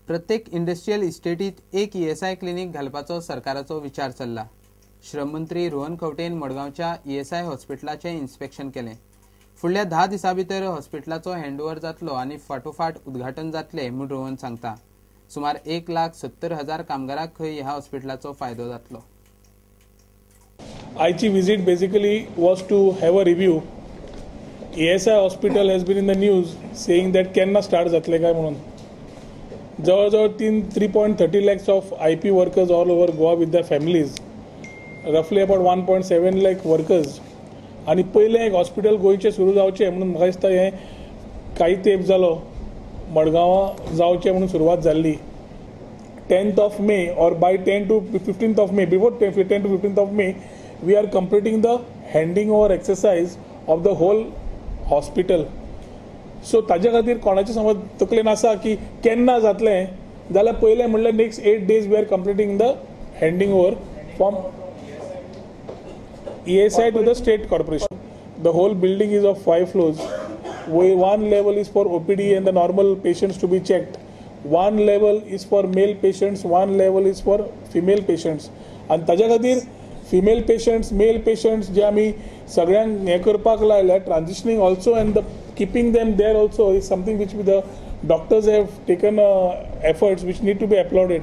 प्रत्येक इंडस्ट्रियल इस्टेटीत एक ESI clinic घालपाचो सरकाराचो विचार चल्ला. श्रम मंत्री रोहन खंवटेन मडगांवच्या ईएसआय हॉस्पिटलाचें इन्स्पेक्शन केलें. फुडल्या 10 दिसां भितर हॉस्पिटलाचो हँडओव्हर जातलो आनी फाटोफाट उद्घाटन जातलें म्हूण रोहन सांगता. सुमार 1,70,000 कामगारांक खंय ह्या हॉस्पिटलाचो फायदो जातलो. आयची visit basically was to have a review. ESI hospital has been in the news saying that केन्ना स्टार्ट जातलें काय म्हणून. जवळजवळ 3.30 lakhs of IP workers all over Goa with their families, रफली अबाउट 1.7 लाख वर्कर्स. आनी पयलें एक हॉस्पिटल गोंयचें सुरू जावचें म्हणून म्हाका दिसता हें कांय तेंप जालो मडगांवां जावचें म्हणून सुरवात जाल्ली. 10th of May or by 10 to 15th of May, before 10 to 15th of May, we are completing the handing over exercise of the whole hospital. So ताजे खातीर कोणाचे समज तकलेन आसा की केन्ना जातलें जाल्यार पयलें म्हणल्यार next 8 days we are completing the handing over from ESI to the state corporation. The whole building is of 5 floors. One level is for OPD and the normal patients to be checked. One level is for male patients, one level is for female patients. आनी ताज्या खातीर female patients, mail patients जे आमी सगळ्यांक हें करपाक लायल्या transitioning also and the keeping them there also is something which the doctors have taken efforts which need to be applauded.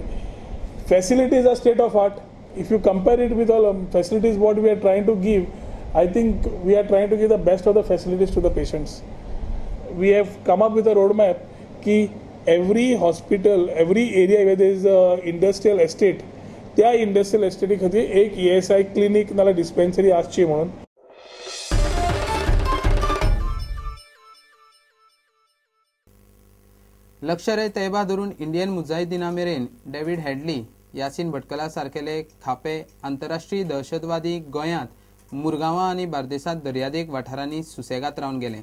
Facilities are state of art. If you compare it with all facilities what we are trying to give, I think we are trying to give the best of the facilities to the patients. We have come up with a road map की every hospital, every area where there is a industrial estate, त्या industrial एस्टेटी खातीर एक ESI clinic नाल्यार dispensary आसची म्हणून. लष्कर ए तैयबा धरून Indian मुजाहिदीना मेरेन डेव्हिड हॅडली, यासीन भटकला सारकेले खापे आंतरराष्ट्रीय दहशतवादी गोंयांत मुरगांवां आनी बार्देसांत दर्यादेग वाठारांनी सुसेगात रावन गेले.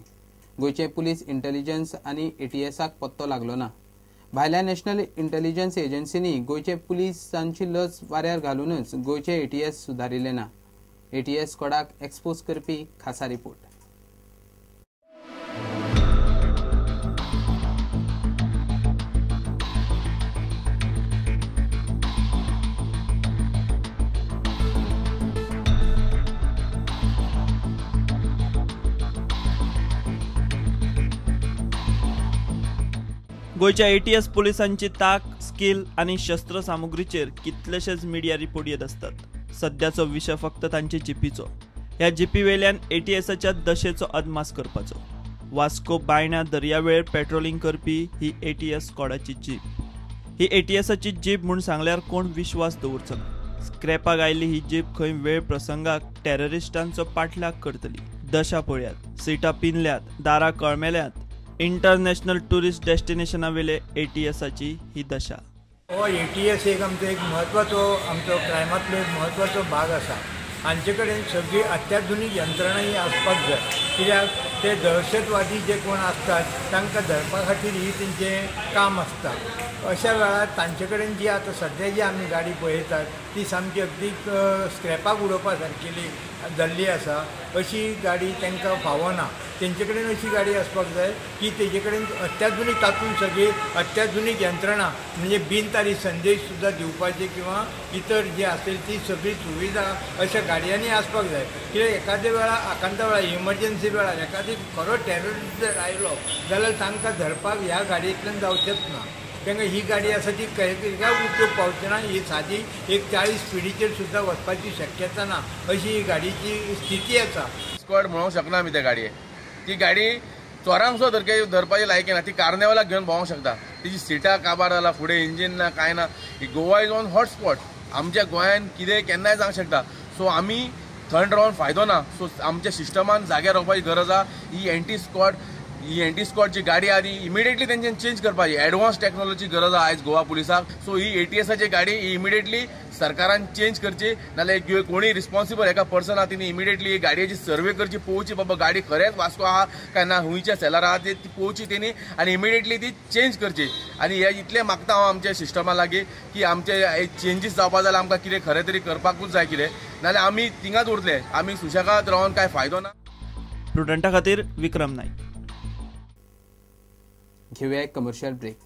गोंयचे पुलीस इंटेलिजन्स आनी एटीएसाक पत्तो लागलो ना. भायल्या नॅशनल इंटेलिजन्स एजन्सींनी गोंयचे पुलिसांची लज वाऱ्यार घालूनच गोंयचे एटीएस सुदारिल्ले ना. एटीएस स्क्वॉडाक एक्सपोज करपी खासा रिपोर्ट. गोंयच्या एटीएस पुलिसांची ताक, स्किल आनी शस्त्र सामुग्रीचेर कितलेशेच मिडिया रिपोर्ट येत आसतात. सद्याचो विशय फक्त तांचे जिपीचो. ह्या जिपी वेल्यान एटीएसाच्या दशेचो अदमास करपाचो. वास्को बायणा दर्यावेळेर पेट्रोलिंग करपी ही एटीएस स्क्वॉडाची जीप. ही एटीएसाची जीप म्हूण सांगल्यार कोण विश्वास दवरचो ना. स्क्रॅपाक आयिल्ली ही जीप खंय वेळ प्रसंगाक टेररिस्टांचो पाठलाग करतली. दशा पळयात, सिटां पिनल्यात, दारां कळमेल्यात. इंटरनॅशनल टुरिस्ट डेस्टिनेशना वेले एटीएसाची ही दशा. हो एटीएस एक आमचो एक म्हत्वाचो आमचो क्रायमांतलो एक म्हत्वाचो भाग आसा. हांचे कडेन सगळी अत्याधुनीक यंत्रणा ही आसपाक जाय, कित्याक ते दहशतवादी जे कोण आसतात तांकां धरपा खातीर ही तेंचें काम आसता. अशा वेळार तांचे कडेन जी आतां सद्या जी आमी गाडी पळयतात ती सामकी अगदी स्क्रॅपाक उडोवपा सारकेली जाल्ली आसा. अशी गाडी तांकां फावना. तेंचे कडेन अशी गाडी आसपाक जाय की तेजे कडेन अत्याधुनीक तातूंत सगळी अत्याधुनीक यंत्रणा म्हणजे बिनतारी संदेश सुद्दां दिवपाचे किंवा इतर जी असेल ती सगळी सुविधा अशा गाडयांनी आसपाक जाय. कित्याक एखाद्या वेळार आकांता वेळार इमर्जन्सी वेळार एखादी खरो टेररिस्ट जर आयलो जाल्यार तांकां धरपाक ह्या गाडयेंतल्यान जावचेंच ना. तांकां ही गाडी आसा ती काय उपयोग पावची ना. ही सादी एक 40 स्पिडीचेर सुद्दां वचपाची शक्यता ना अशी ही गाडयेची स्थिती आसा. स्क्वॉड म्हणूंक शकना आमी त्या गाडयेक. ती गाडी चोरांक सुद्दां धरपाची लायकी ना. ती कार्नेवालाक घेवन भोंवंक शकता. तिची सिटां काबार जाला, फुडें इंजीन ना, कांय ना. Goa is on hot spot. आमच्या गोंयान कितें केन्नाय जावंक शकता. सो आमी थंड रावन फायदो ना. सो आमच्या सिस्टमान जाग्यार रावपाची गरज आसा. ही एंटी स्क्वॉड, ही एंटी स्क्वॉड जी गाडी आहा ती इमिडिएटली तेंच्यान चेंज करपाची. एडवान्स टॅक्नॉलॉजी गरज आहा आयज गोवा पुलिसाक. सो ही एटीएसाची गाडी ही इमिडिएटली सरकारान चेंज करची, नाल्यार कोणी रिस्पॉन्सिबल एका पर्सन आहा तिणी इमिडिएटली ही गाडयेची सर्वे करची, पळोवची बाबा गाडी खरेंच वास्को आहा काय ना, हुंयच्या सेलर आहा ती पळोवची तेणी आनी इमिडिएटली ती चेंज करची. आनी हे इतलें मागता हांव आमच्या सिस्टमा लागीं की आमचे चेंजीस जावपा जाल्यार आमकां कितें खरें तरी करपाकूच जाय कितें, नाल्यार आमी थिंगाच उरतले. आमी सुशेगाद रावन कांय फायदो ना. प्रुडंटा खातीर विक्रम नायक. घेऊया एक कमर्शियल ब्रेक.